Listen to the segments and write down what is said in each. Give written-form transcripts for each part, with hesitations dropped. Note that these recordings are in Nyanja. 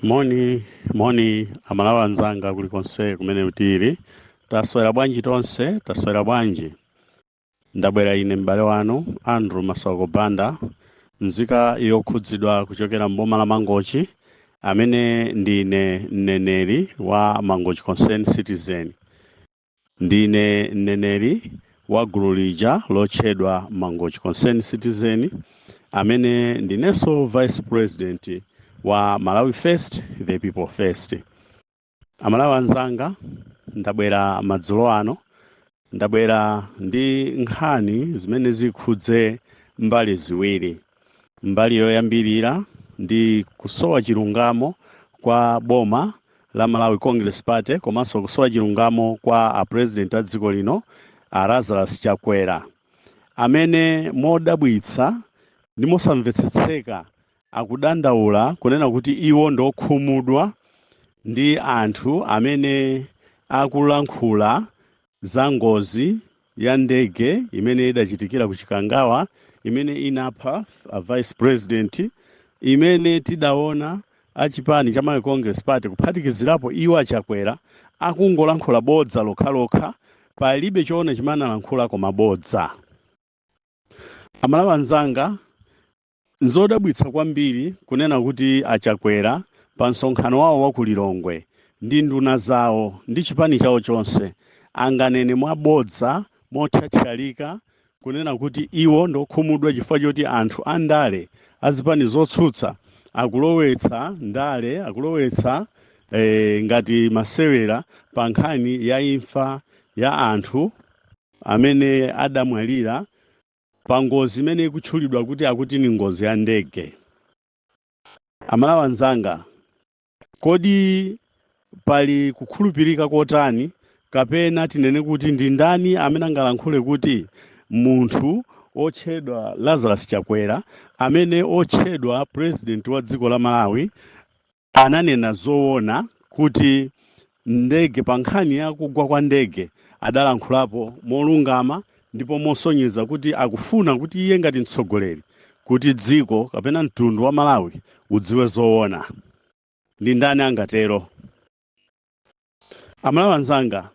Moni moni Amalawi anzanga kulikonse kumene tili, taswera bwanji tonse, taswera bwanji? Ndabwera ine m'bale wanu Andrew Masauko Banda, nzika yokhudzidwa kuchokera m'boma la Mangochi, amene ndine mneneri wa Mangochi Concerned Citizen. Ndine mneneri wa gulu lija lotchedwa Mangochi Concerned Citizen, amene ndinenso Vice President wa Malawi First, the People First. Amalawi anzanga, ndabwera madzulo ano, ndabwera ndi nkhani zimene zikhudze mbali ziwiri. Mbali yoyambirira ndi kusowa chilungamo kwa boma la Malawi Congress Party komanso kusowa chilungamo kwa a President a dziko lino, a Lazarus Chakwera, amene modabwitsa ndi mosamvetsetseka akudandaula kunena kuti iwo ndi okhumudwa ndi anthu amene akulankhula za ngozi ya ndege imene idachitikira ku Chikangawa, imene inapha a Vice President, imene tidaona achipani cha Malawi Congress Party kuphatikizirapo iwo aChakwera akungolankhula bodza lokhalokha, palibe choona chimene analankhula koma bodza. Amalawi anzanga, nzodabwitsa kwambiri kunena kuti aChakwera pa msonkhano wawo wa ku Lilongwe ndi nduna zawo ndi chipani chawo chonse anganene mwabodza mothyathyalika kunena kuti iwo ndokhumudwa chifukwa choti anthu andale azipani zotsutsa akulowetsa ndale, akulowetsa ngati masewera pa nkhani ya imfa ya anthu amene adamwalira pa ngozi imene ikutchulidwa kuti akuti ni ngozi ya ndege. Amalawi anzanga, kodi pali kukhulupirika kotani, kapena tinene kuti ndi ndani amene angalankhule kuti munthu otchedwa Lazarus Chakwera, amene otchedwa President wa dziko la Malawi, ananena zoona kuti ndege, pa nkhani ya kugwa kwa ndege adalankhulapo molungama ndipo mosonyeza kuti akufuna kuti iye ngati mtsogoleri kuti dziko kapena mtundu wa Malawi udziwe zoona? Ndi ndani angatero? Amalawi anzanga,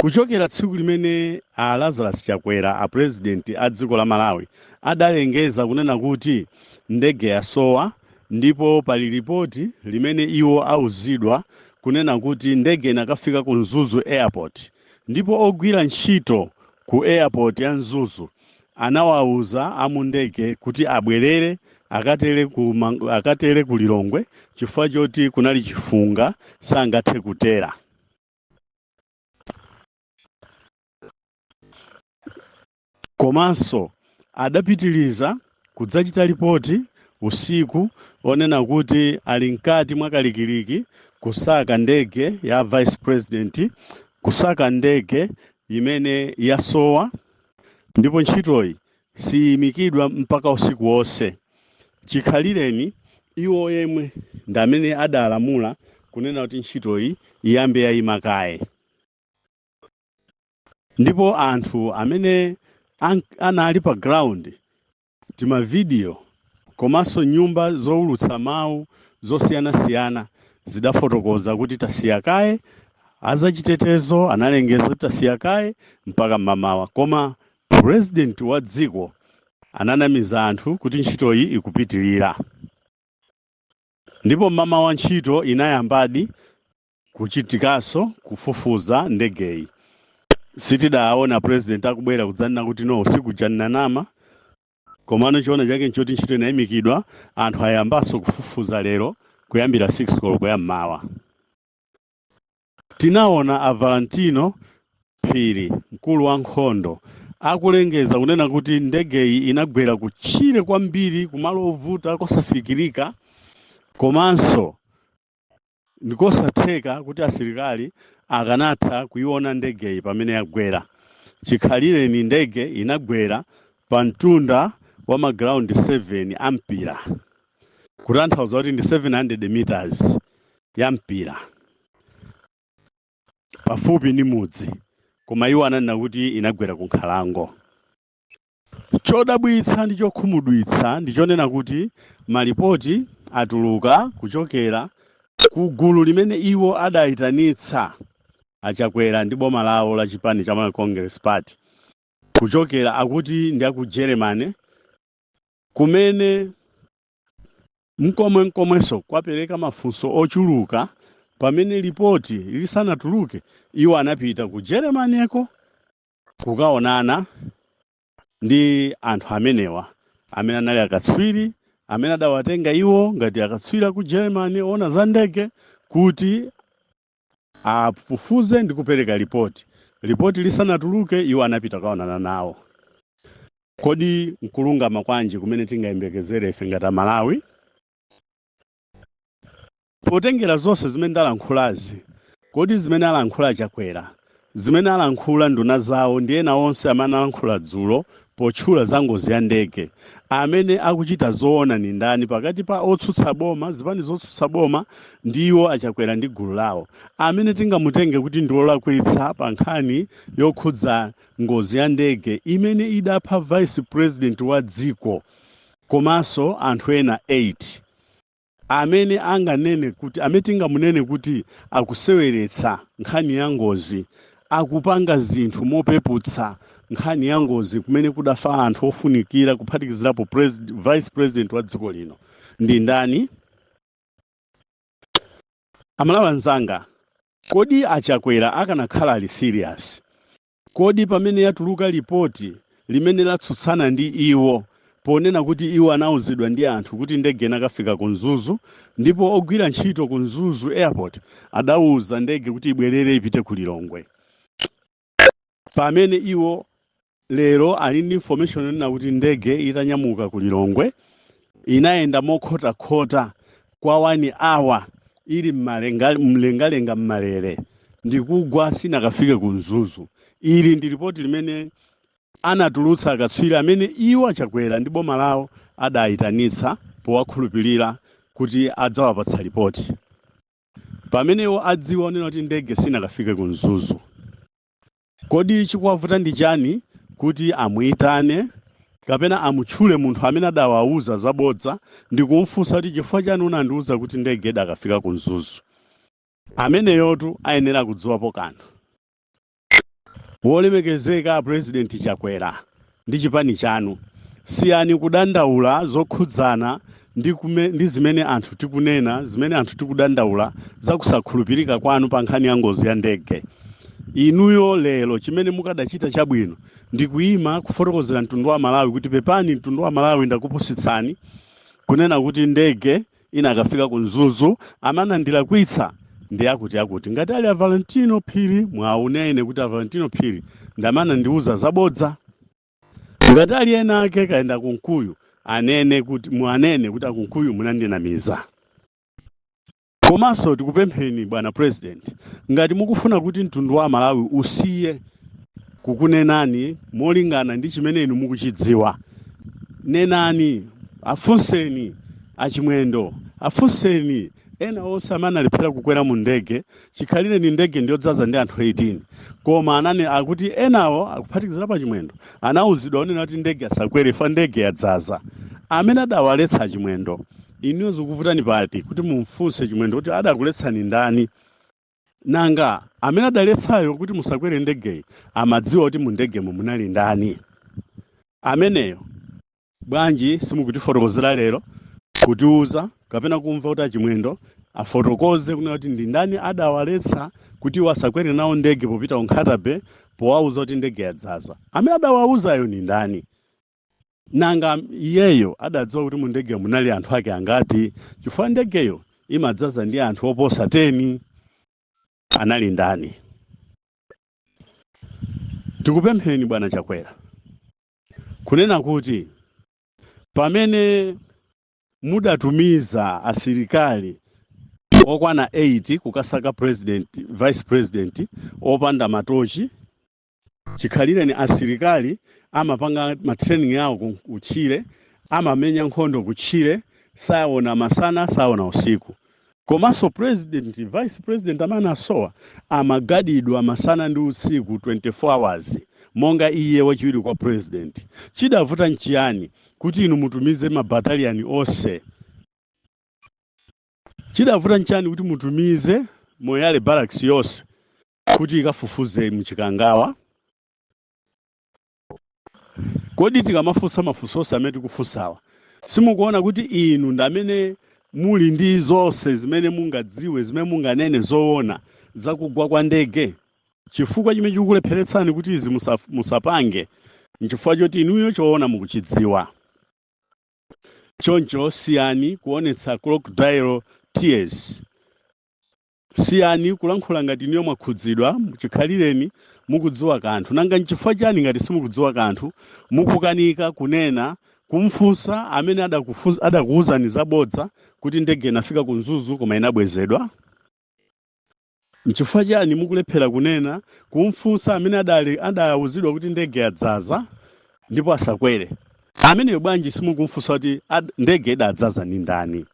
kuchokera tsiku limene a Lazarus Chakwera, a President a dziko la Malawi, adalengeza kunena kuti ndege yasowa, ndipo pali ripoti limene iwo auzidwa kunena kuti ndege inakafika ku Mzuzu Airport, ndipo ogwira ntchito ku airport ya Mzuzu anawauza amundege kuti abwerere akatere ku Lilongwe chifukwa choti kunali chifunga, sangathe kutera. Komanso adapitiliza kudzachita ripoti usiku onena kuti ali mkati mwa kalikiliki kusaka ndege ya Vice President, kusaka ndege imene yasowa, ndipo ntchitoyi siyimikidwa mpaka usiku wonse. Chikhalireni iwo yemwe ndi amene adalamula kunena kuti ntchitoyi iyambe yayima kaye. Ndipo anthu amene anali pa ground, timavidiyo komanso nyumba zowulutsa mawu zosiyanasiyana zidafotokoza kuti tasiya kaye, azachitetezo analengeza kuti tasiya kaye mpaka mmamawa, koma President wa dziko ananamiza anthu kuti ntchitoyi ikupitirira. Ndipo mmamawa ntchito inayambadi kuchitikanso kufufuza ndegeyi. Sitidaona President akubwera kudzanena kuti no, usiku jananama, komano chiona chake nchoti ntchito inayimikidwa, anthu ayambanso kufufuza lero kuyambira 6 koloko ya mmawa. Tinaona a Valentino Phiri, mkulu wa nkhondo, akulengeza kunena kuti ndegeyi inagwera kutchire kwambiri, kumalo ovuta kosafikirika, komanso ndikosatheka kuti asilikali akanatha kuiona ndegeyi pamene yagwera. Chikhalireni ndege inagwera pa mtunda wa magrawundi 7 a mpira, kutanthauza kuti ndi 700 meters ya mpira, pafupi ndi mudzi, koma iwo ananena kuti inagwera ku nkhalango. Chodabwitsa ndi chokhumudwitsa ndi chonena kuti malipoti atuluka kuchokera Ku gulu limene iwo adayitanitsa achakwera ndi boma lawo la chipani cha Malawi Congress Party, kuchokera akuti ndi aku Germany, kumene mkomwe mkomwenso kwapereka mafunso ochuluka. Pamene ripoti lisanatuluke, iwo anapita ku Germanyko kukaonana ndi anthu amenewa amene anali akatswiri, amene adawatenga iwo ngati akatswiri ku Germany ona za ndege kuti afufuze ndi kupereka ripoti. Ripoti lisanatuluke, iwo anapita kukaonana nawo. Kodi nkulungama kwanji kumene tingayembekezere ife ngati Amalawi potengera zonse zimene ndalankhulazi? Kodi zimene alankhula Chakwera, zimene alankhula nduna zawo ndi ena onse amene alankhula dzulo potchula za ngozi ya ndege, amene akuchita zoona ni ndani pakati pa otsutsa boma, zipani zotsutsa boma ndi iwo achakwera ndi gulu lawo? Amene tingamutenge kuti ndi olakwitsa pa nkhani yokhudza ngozi ya ndege imene idapha vice president wa dziko komanso anthu ena 8, amene anganene kuti, amene tingamunene kuti akuseweretsa nkhani ya ngozi, akupanga zinthu mopeputsa nkhani ya ngozi kumene kudafa anthu ofunikira kuphatikizirapo vice president wa dziko lino, ndi ndani? Amalawi anzanga, kodi achakwera akanakhala ali serious, kodi pamene yatuluka ripoti limene latsutsana ndi iwo ponena kuti iwo anawuzidwa ndi anthu kuti ndege inakafika ku Mzuzu, ndipo ogwira ntchito ku Mzuzu Airport adawuza ndege kuti ibwerere ipite ku Lilongwe, pamene iwo lero ali ndi information yonena kuti ndege itanyamuka ku Lilongwe inayenda mokhotakhota kwa 1 hour ili mlengalenga mmalere ndikugwa, sinakafike ku Mzuzu? Ili ndi ripoti limene anatulutsa akatswiri amene iwo achakwera ndi boma lawo adayitanitsa powakhulupirira kuti adzawapatsa ripoti, pamenewo adziwa onena kuti ndege sinakafike ku Mzuzu. Kodi chikuwavuta ndi chani kuti amuyitane kapena amutchule munthu amene adawauza zabodza ndi kumfunsa kuti, "Chifukwa chani unandiuza kuti ndege idakafika ku Mzuzu?" Ameneyotu ayenera kudziwapo kanthu. Wolemekezeka President Chakwera ndi chipani chanu, siyani kudandaula zokhudzana ndi zimene anthu tikunena, zimene anthu tikudandaula za kusakhulupirika kwanu pa nkhani ya ngozi ya ndege. Inuyo lero chimene mukadachita chabwino ndi kuyima kufotokozera mtundu wa Malawi kuti, "Pepani mtundu wa Malawi, ndakupusitsani kunena kuti ndege inakafika ku Mzuzu. Amene ndilakwitsa ndi akuti akuti." Ngati ali a Valentino Phiri, mwaunene kuti a Valentino Phiri ndamene ndiuza zabodza. Ngati ali ena ake kaenda kunkuyu, anene kuti, mwanene kuti akunkuyu munandinamiza. Komanso tikupempheni bwana President, ngati mukufuna kuti mtundu wa Malawi usiye kukunenani molingana ndi chimene inu mukuchidziwa, nenani, afunseni achimwendo, afunseni ena onse amene analephera kukwera mu ndege. Chikhalire ni ndege ndiyodzaza ndi anthu 18, koma anane akuti enawo akuphatikizira pa Chimwendo anawuzidwa onena kuti ndege asakwere fa ndege yadzaza. Amene adawaletsa achimwendo, inuyo zikuvutani pati kuti mumfunse Chimwendo kuti adakuletsani ndani? Nanga amene adaletsayo kuti musakwere ndegeyi amadziwa kuti mu ndegemo munali ndani? Ameneyo bwanji simukutifotokozera lero, kutiuza kapena kumva kuti achimwendo afotokoze kunena kuti ndi ndani adawaletsa kuti iwo asakwere nawo ndege popita ku Nkhata Bay, powauza kuti ndege yadzaza? Amene adawauzayo ni ndani? Nanga iyeyo adadziwa kuti mu ndege munali anthu ake angati, chifukwa ndegeyo imadzaza ndi anthu oposa 10? Anali ndani? Tikupempheni bwana Chakwera kunena kuti pamene mudatumiza asilikali okwana 8 kukasaka president, vice president, opanda matochi, chikhalire ni asilikali amapanga matraining yawo kutchire, amamenya nkhondo kutchire, saona masana, saona usiku, komanso president, vice president amene anasowa amagadidwa masana ndi usiku 24 hours monga iye wachiwiri kwa president, chidavuta nchiyani kuti inu mutumize mabataliyani onse? Chidavuta nchani kuti mutumize Moyale Barracks yonse kuti ikafufuze mchikangawa? Kodi tikamafunsa mafunso onse amene tikufunsawa, simukuona kuti inu ndi amene muli ndi zonse zimene mungadziwe, zimene munganene zoona zakugwa kwa ndege? Chifukwa chimene chikukulepheretsani kuti izi musapange nchifukwa choti inuyo choona mukuchidziwa. Choncho siyani kuonetsa crocodile tears, siyani kulankhula ngati inuyo mwakhudzidwa chikhalireni mukudziwa kanthu. Nanga nchifukwa chani ngati simukudziwa kanthu mukukanika kunena, kumfunsa amene adakuwuzani zabodza kuti ndege inafika ku Mzuzu koma inabwezedwa? Nchifukwa chani mukulephera kunena, kumfunsa amene adawuzidwa kuti ndege yadzaza ndipo asakwere? Ameneyo bwanji simukumfunsa kuti ndege idadzaza ndi ndani?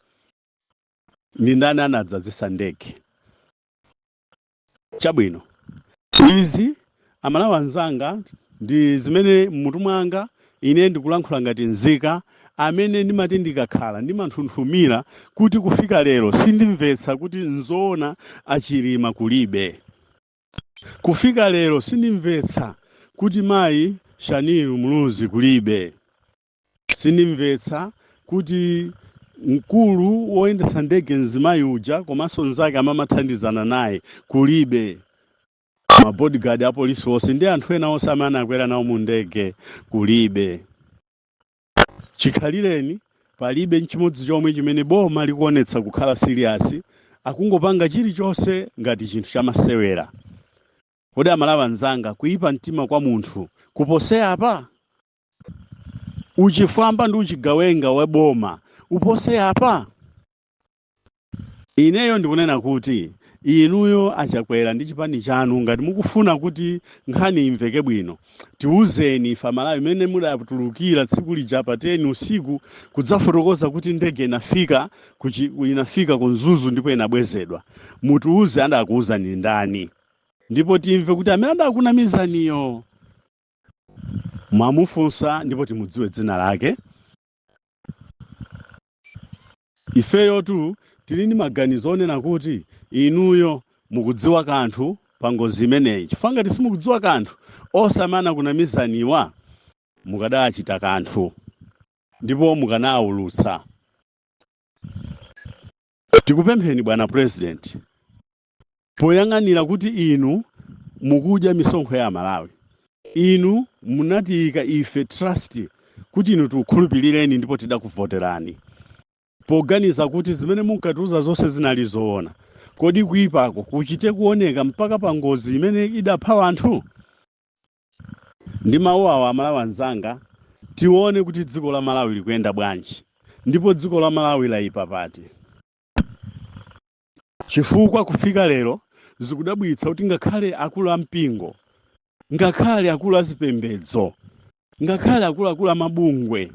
Ndi ndani anadzazisa ndege? Chabwino, izi Amalawi anzanga ndi zimene mmutu mwanga ine ndikulankhula ngati nzika amene ndimati ndikakhala ndimanthunthumira kuti kufika lero sindimvetsa kuti nzoona achilima kulibe. Kufika lero sindimvetsa kuti mayi Shanil Muluzi kulibe. Sindimvetsa kuti mkulu woyendetsa ndege mzimayi uja komanso mnzake amamathandizana naye kulibe. Mabodyguard a polisi onse ndi anthu ena onse amene anakwera nawo mu ndege kulibe. Chikhalireni palibe nchimodzi chomwe chimene boma likuonetsa kukhala serious, akungopanga chilichonse ngati chinthu chamasewera. Kodi Amalawi anzanga, kuyipa mtima kwa munthu kuposea apa? Uchifwamba ndi uchigawenga wa boma upose apa? Ineyo ndikunena kuti inuyo achakwera ndi chipani chanu, ngati mukufuna kuti nkhani imveke bwino, tiwuzeni ife Amalawi mmene mudatulukira tsiku lija pa 10 usiku kudzafotokoza kuti ndege inafika ku Mzuzu ndipo inabwezedwa. Mutiwuze adakuwuzani ndani, ndipo timve kuti amene adakunamizaniyo mwamufunsa ndipo timudziwe dzina lake. Ifeyo tu tili ndi maganizo onena kuti inuyo mukudziwa kanthu pa ngozi imeneyi, chifukwa ngati simukudziwa kanthu, osamana kunamizaniwa mukadachita kanthu ndipo mukanawulutsa. Tikupempheni bwana President, poyang'anira kuti inu mukudya misonkho ya Amalawi, inu munatiyika ife trust kuti inu tikukhulupirireni ndipo tidakuvoterani poganiza kuti zimene munkatiuza zonse zinali zoona. Kodi kuipako kuchite kuoneka mpaka pa ngozi imene idapha anthu? Ndi mawu awa, Amalawi anzanga, tione kuti dziko la Malawi likuyenda bwanji ndipo dziko la Malawi layipa pati, chifukwa kufika lero zikudabwitsa kuti ngakhale akulu ampingo, ngakhale akulu azipembedzo, ngakhale akuluakulu amabungwe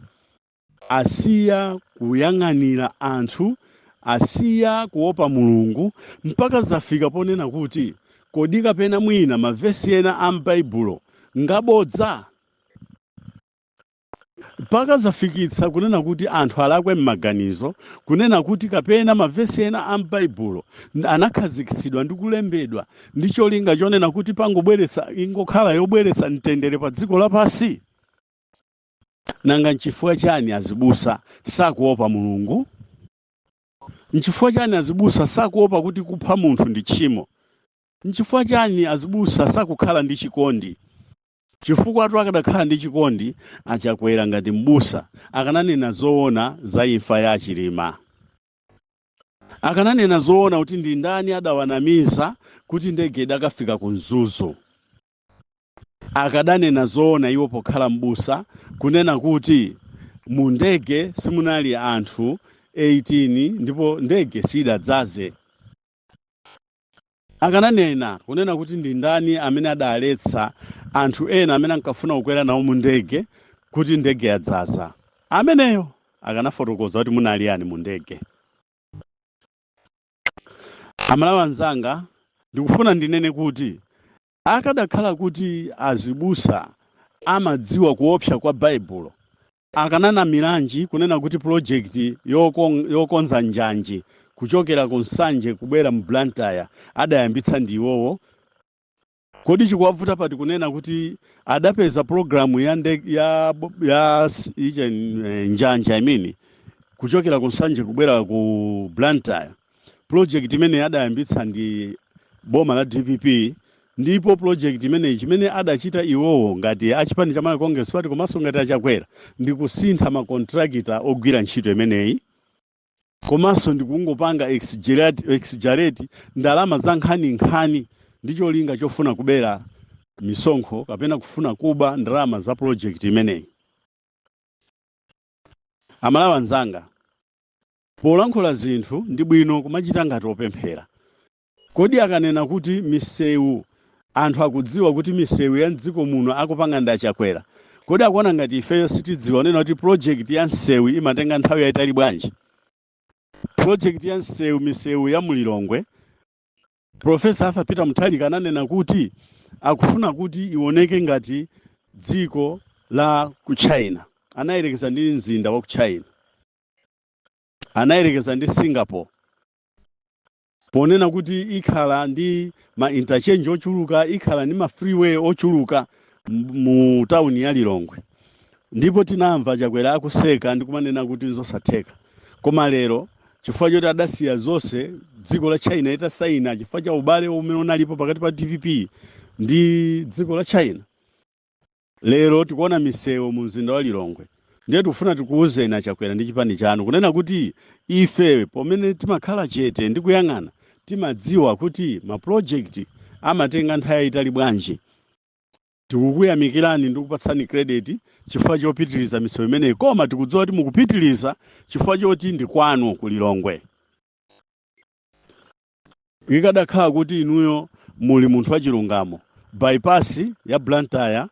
asiya kuyang'anira anthu, asiya kuopa Mulungu, mpaka zafika ponena kuti kodi kapena mwina mavesi ena a m'Baibulo ngabodza, mpaka zafikitsa kunena kuti anthu alakwe m'maganizo kunena kuti kapena mavesi ena a m'Baibulo anakhazikitsidwa ndi kulembedwa ndi cholinga chonena kuti pangobweretsa, ingokhala yobweretsa mtendere pa dziko lapansi. Nanga nchifukwa chani azibusa sakuopa Mulungu? Nchifukwa chani azibusa sakuopa kuti kupha munthu ndi tchimo? Nchifukwa chani azibusa sakukhala ndi chikondi? Chifukwa atu akadakhala ndi chikondi, achakwera ngati mbusa akananena zoona za imfa ya Achilima, akananena zoona kuti ndi ndani adawanamiza kuti ndege idakafika ku Mzuzu. Akadanena zoona iwo pokhala mbusa kunena kuti mu ndege simunali anthu 18 ndipo ndege sidadzaze. Akananena kunena kuti ndi ndani amene adaletsa anthu ena amene ankafuna kukwera nawo mu ndege kuti ndege yadzaza. Ameneyo akanafotokoza kuti munali yani mu ndege. Amalawi anzanga, ndikufuna ndinene kuti akadakhala kuti azibusa amadziwa kuopsa kwa Baibulo, akananamiranji kunena kuti project yokonza njanji kuchokera ku Nsanje kubwera mu Blantyre adayambitsa ndi iwowo? Kodi chikuwavuta pati kunena kuti adapeza program ya ndege ya ije njanja imene kuchokera ku Nsanje kubwera ku Blantyre? Project imene adayambitsa ndi boma la DPP, ndipo project imeneyi chimene adachita iwowo ngati achipani cha Malawi Congress Party komanso ngati achakwera ndi kusintha makontrakita ogwira ntchito imeneyi, komanso ndikungopanga exaggerate ndalama za nkhaninkhani ndi cholinga chofuna kubera misonkho kapena kufuna kuba ndalama za project imeneyi. Amalawi anzanga, polankhula zinthu ndi bwino kumachita ngati opemphera. Kodi akanena kuti misewu, anthu akudziwa kuti misewu ya mdziko muno akupanga ndi achakwera, kodi akuona ngati ifeyo sitidziwa nena kuti project ya msewu imatenga nthawi yayitali bwanji? Project ya msewu, misewu ya mulilongwe, Professor Arthur Peter Mutharika ananena kuti akufuna kuti ioneke ngati dziko la ku China. Anayerekeza ndi mzinda wa ku China, anayerekeza ndi Singapore, ponena kuti ikhala ndi ma interchange ochuluka, ikhala ndi ma freeway ochuluka mu tawuni ya Lilongwe. Ndipo tinamva Chakwera akuseka ndi kumanena kuti nzosatheka. Koma lero chifukwa choti adasiya zonse dziko la China itasaina, chifukwa cha ubale umene unalipo pakati pa DPP ndi dziko la China, lero tikuona misewu mu mzinda wa Lilongwe. Ndiye tikufuna tikuwuzeni achakwera ndi chipani chanu kunena kuti ife pomene timakhala chete ndi kuyang'ana, timadziwa kuti ma project amatenga nthawi yayitali bwanji. Tikukuyamikirani ndi kupatsani credit chifukwa chopitiriza misewu imeneyi, koma tikudziwa kuti mukupitiriza chifukwa choti ndi kwanu ku Lilongwe. Ikadakhala kuti inuyo muli munthu wachilungamo, bypass ya Blantyre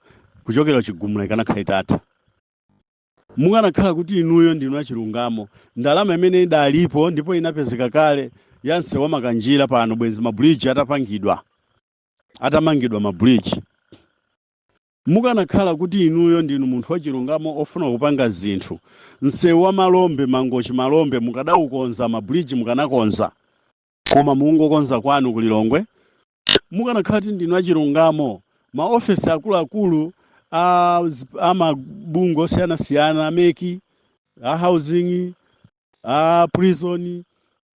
kuchokera Chigumula ikanakhala itatha. Mukanakhala kuti inuyo ndinu achilungamo, ndalama imene idalipo ndipo inapezeka kale ya msewu wa Makanjira, pano bwezi mabridge atapangidwa, atamangidwa mabridge. Mukanakhala kuti inuyo ndinu munthu wachilungamo ofuna kupanga zinthu, msewu wa Malombe, Mangochi Malombe, mukadaukonza, mabridge mukanakonza, koma mungokonza kwanu ku Lilongwe. Mukanakhala kuti ndinu achilungamo, maofesi akuluakulu a mabungwe osiyanasiyana, a MEC, a housing, a prison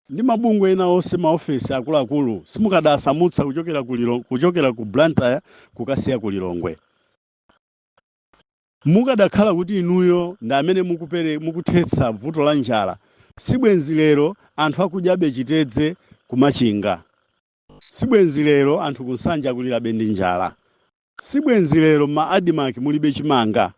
ndi mabungwe ena onse, maofesi akuluakulu simukadasamutsa kuchokera ku Blantyre kukasiya ku Lilongwe. Mukadakhala kuti inuyo ndi amene mukuthetsa vuto la njala, sibwenzi lero anthu akudyabe chitedze kumachinga, sibwenzi lero anthu kunsanja akulirabe ndi njala, sibwenzi lero ma ADMARC mulibe chimanga.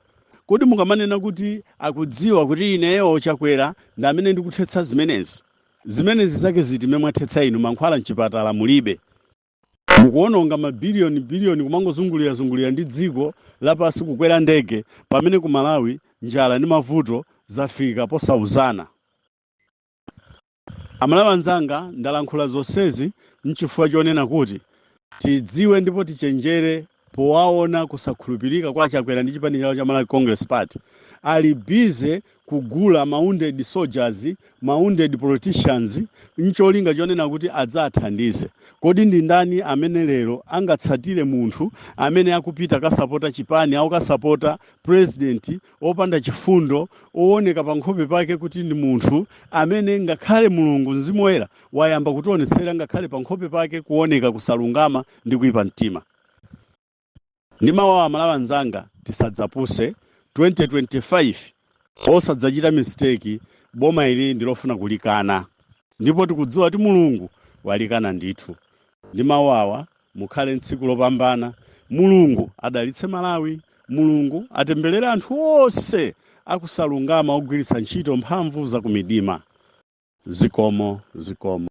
Kodi mukamanena kuti akudziwa kuti ineyo Chakwera ndi amene ndikuthetsa zimenezi, zimenezi zake ziti mmene mwathetsa inu? Mankhwala mchipatala mulibe, mukuononga mabiliyoni biliyoni kumangozungulira zungulira ndi dziko lapansi kukwera ndege, pamene ku Malawi njala ndi mavuto zafika posauzana. Amalawi anzanga, ndalankhula zonsezi nchifukwa chonena kuti tidziwe ndipo tichenjere powaona kusakhulupirika kwa Chakwera ndi chipani chawo cha Malawi Congress Party. Ali busy kugula ma wounded soldiers, ma wounded politicians, ncholinga chonena kuti adzathandize. Kodi ndi ndani amene lero angatsatire munthu amene akupita kasapota chipani au kasapota president opanda chifundo, ooneka pa nkhope pake kuti ndi munthu amene ngakhale Mulungu Mzimu Woyera wayamba kutionetsera ngakhale pa nkhope pake kuoneka kusalungama ndi kuyipa mtima? Ndi mawu Amalawi anzanga, tisadzapuse 2025, osadzachita mistake. Boma ili ndilofuna kulikana, ndipo tikudziwa kuti Mulungu walikana ndithu. Ndi mawu awa, mukhale tsiku lopambana. Mulungu adalitse Malawi, Mulungu atemberere anthu onse akusalungama ogwiritsa ntchito mphamvu zakumidima. Zikomo, zikomo.